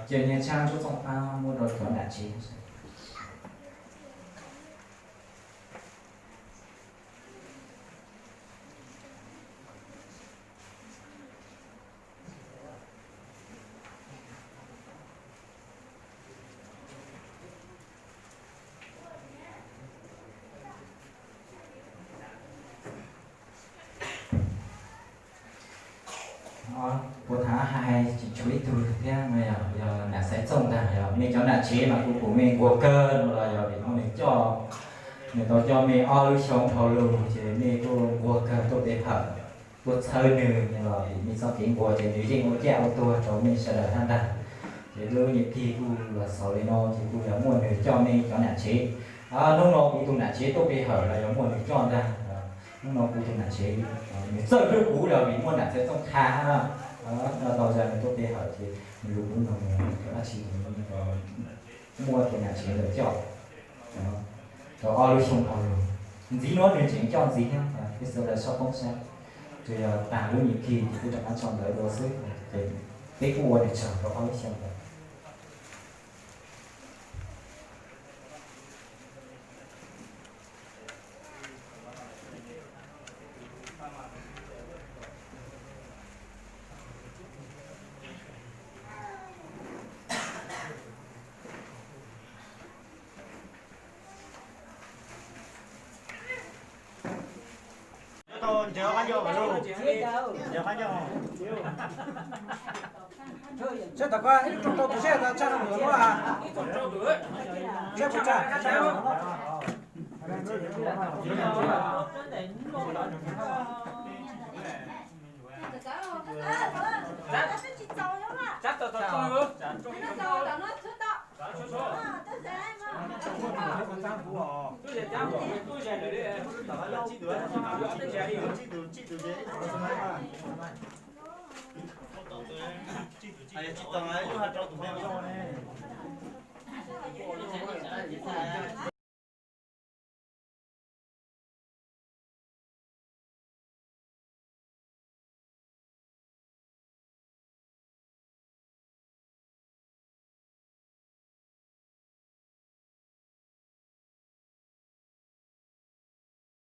Ces niag tshaj tsob txooj qab muab rau cov nram tsev. Puas tham hais tseem tshuav ib tug thiab, yog nram Xaiv Txooj ntag. Yog mej cov nram tsev mas kuv pum mej nquag kawg no los yog vim muaj nws coj, nws tau coj mej ob lub xyoo dhau lug ces mej kuj nquag kawg tuaj pe hawm, tuaj txhawb nws los vim mej txoj kev nquag ces nws yeej ua caj ua tuag rau mej sawv daws thiab ntag. Ces lub nyuam kig kuj los xaus li no ces kuj yog muaj nws coj mej cov nram tsev. Hnub no kuv tus nram tsev tuaj pe hawm los yog muaj nws coj ntag. Hnub no kuv tus nram tsev nws txawj hlub kuv los vim muaj nram Xaiv Txooj qha no tau za nws tuaj pe hawm ces nws lus kuv noog cov dab tsi, muaj tus nram tsev ntawd coj rau ob lub xyoo dhau lug. Ntxiv nuav nws tseem coj ntxiv thiab, peb sawv daws txhob poob siab. Tsuas yog tag lub nyuam kig ces kuj rov qab tso ntawv dua xwb, ces peb kuj ua nws tsaug rau ob lub xyoo ntawd. Tseb tom ko ib lub rau tus tseb tau tshaj rau tus lub a. Tseb puas tshaj?